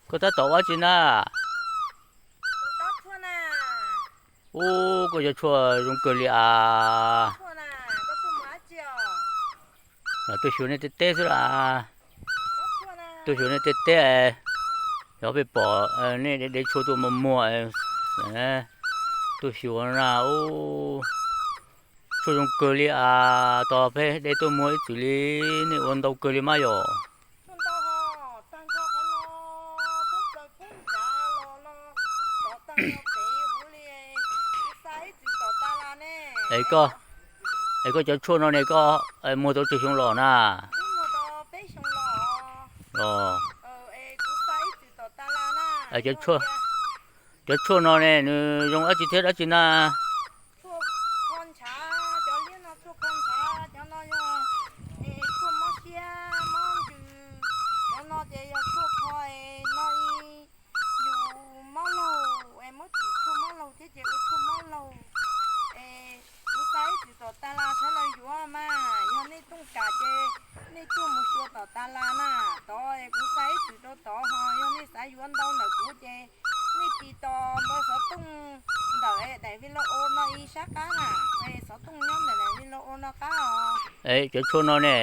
Koj tab tom ua dab tsi na? Ub, koj cov tshuaj zoo kawg li as. Tuaj xyuas nej tej teb xwb las. Tuaj xyuas nej tej teb, yog peb pom nej dev tshuaj tuaj muag muag, tuaj xyuas na. Ub, tshuaj zoo kawg li as, tos peb de tuaj muag ib txwm li. Nej ua ntau kawg li mas yom? Es koj, es koj cov tshuaj no ne koj muag tau tsawg xyoo los na? Los, cov tshuaj no ne nws zoo dab tsi thiab dab tsi na? Yus mob laug es muab tim tshuaj mob laug thiab ces ua tshuaj mob laug. Es kuv xa ib txwm tom tas las sawv daws yuav mas, yog nej tooj kam ces nej tuaj mus xyuas tom tas las na. Tod kuv xa ib txwm rau tod, ho yog nej xav yuav ntau ntawm kuv ces nej tiv tos npawb xov tooj ntawm daim video no ib sab qab na. Xov tooj nyob ntawm daim video no qab os. Cov tshuaj no ne,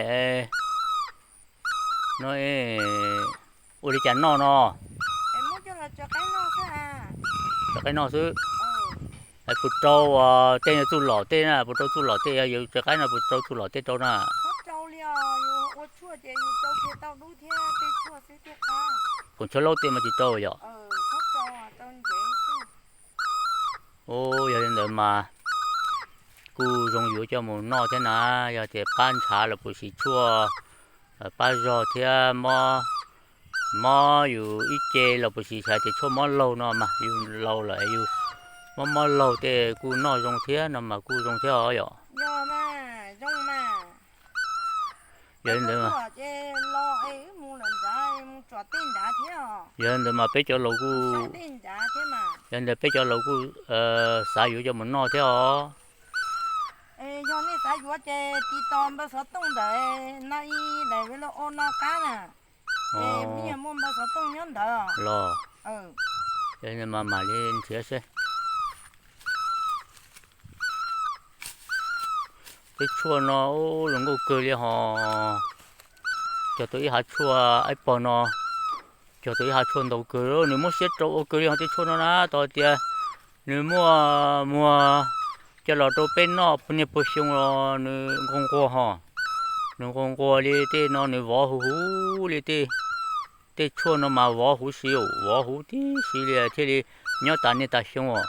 no ua li cas noj no? Tso qaib noj xwb. Puas rau tej txuj lom tej na, puas rau txuj lom tej, yog yus tso qaib no puas rau txuj lom tej rau na? Koom chaw laub tej mas tsis rau yom? Ub, yog li ntawd mas kuj zoo yuav coj mus noj thiab na. Yog tias pab ntshav los puas siv tshuaj, pab zog thiab, mob yus ib ce los puas siv, xav tias tshuaj mob laug no mas yus laus lawm yus mob mob laug tej kuj noj zoo thiab no mas kuj zoo thiab os yom. Yog li ntawd, yog li ntawd mas peb cov laus kuj, yog li ntawd peb cov laus kuj xav yuav coj mus noj thiab os. Yog nej xav yuav ces tiv tos npawb xov tooj ntawm no ib daim video no qab na. Muaj npawb xov tooj nyob ntawd los. Yog li ntawd mas mam li nrhiav seb. Tej tshuaj no zoo nkauj kawg li ho. Cog tau ib hav tshuaj aib pog no, cog tau ib hav tshuaj ntau kawg, nws muab siab rau ua kawg li ho tej tshuaj no na. Tau tias nws muaj muag coj los rau peb noj niaj pua xyoo los nws nquag nquag ho. Nws nquag nquag li tej no nws vov huv huv li tej, tej tshuaj no mas vov huv si, vov huv tib si li thiaj li nyob tas niaj tas xyoo os.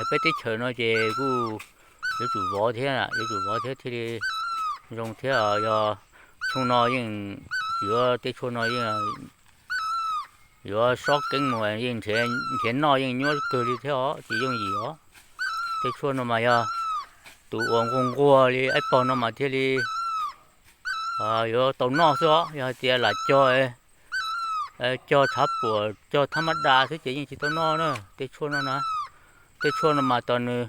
Peb teb chaws no ces kuj yuav tsum vov thiab, yuav tsum vov thiab thiaj li zoo thiab. Yog xyoo no yeej yuav tej tshuaj no yeej yuav sob keeb mus yeej nrhiav noj yeej nyuaj kawg li thiab os, tsis yooj yim os. Tej tshuaj no mas yog tus uas nquag nquag li aib pog no mas thiaj li yuav tau noj xwb os. Yog hais tias lam cog, cog tshav puam cog thab mab da xwb ces yeej tsis tau noj na. Tej tshuaj no na, tej tshuaj no mas tos nws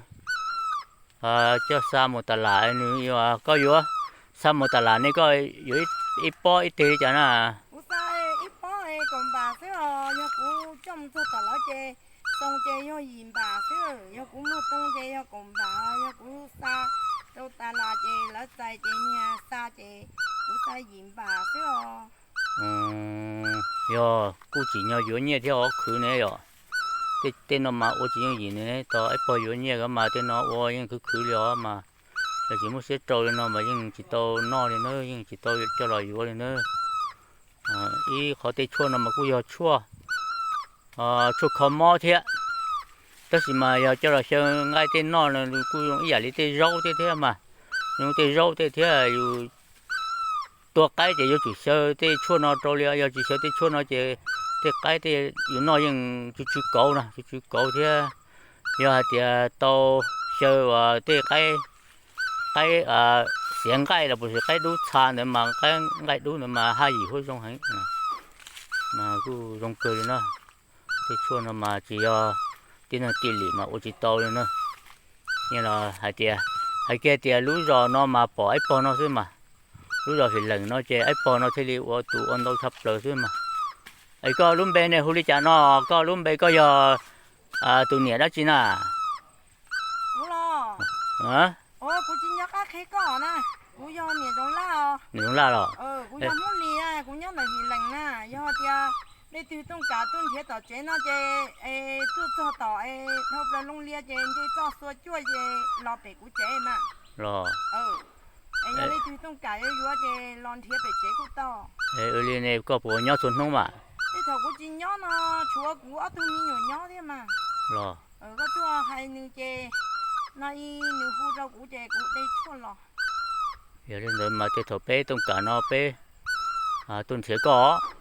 coj xa mus tas lam, nws, koj yuav xa mus tas lam ne koj yuav ib pob ib teg li cas na? Kuv xa ib pob kaum npam xwb os, yog kuv coj mus txog tom lawv ces xoo ces yog yim npam xwb, yog kuv muag too ces yog kaum npam, yog kuv xa rau tas las ces lawv txais ces niag xa ces kuv xa yim npam xwb os. Yog kuj tsim nyog yuav nyiaj thiab os khwv ne yom. Tej no mas ua tsis yooj yim ne, tos aib pog yuav nyiaj ko mas tej no ua yeej khwv khwv li os mas. Yog tsis muab siab rau li no mas yeej tsis tau noj li na, yeej tsis tau coj los yuav li na. Ib qhov tej tshuaj no mas kuj yog tshuaj, tshuaj kho mob thiab. Tab sis mas yog coj los xyaw nqaij tej noj no kuj zoo ib yam li tej zaub tej thiab mas, zoo tej zaub tej thiab. Yus tua qaib ces yuav tsum xyaw tej tshuaj no rau li, yog tsis xyaw tej tshuaj no ces tej qaib tej yus noj yeej tsw tsw kauv no, tsw tsw kauv thiab. Yog hais tias tau xyaw uas tej qaib, qaib xiav nqaij los puas sis qaib dub txha ntawd mas, qaib nqaij dub ntawd mas haj yim huab zoo heev, mas kuj zoo kawg li na. Tej tshuaj no mas tsis yog tib neeg tij lim mas ua tsis tau li na. Nyiaj los hais tias, hais kiag tias lub zos no mas pom aib pog no xwb mas, lub zos Him Leem no ces aib pog no thiaj li ua tus ua ntau tshaj plaws xwb mas. Es koj lub npe ne hu li cas no? Koj lub npe koj yog tus niam dab tsi na? Kuv los, kuv tsis nco qab qhia koj na. Kuv yog niam Zoov Laj os. Niam Zoov Laj los? Kuv yog Hmoob Lis, kuv nyob ntawm Him Lees na. Yog tias leej twg tooj kam tuaj nrhiav tom tsev no ces tuaj txog tom dhau plaws Looj Lia ces nce txoj xua cuaj ces los pem kuv tsev mas. Los, es yog leej twg tooj kam yuav yuav ces los nrhiav pem tsev kuj tau. Ua li ne koj puas nyob txhua hnub mas? Tej thaum kuv tsis nyob no tshuav kuv ob tug me nyuam nyob thiab mas. Los, koj tuaj hais nws ces no nws hu rau kuv ces kuv de tshuaj los. Yog li ntawd mas tej thaum peb tooj kam no peb tuaj nrhiav koj.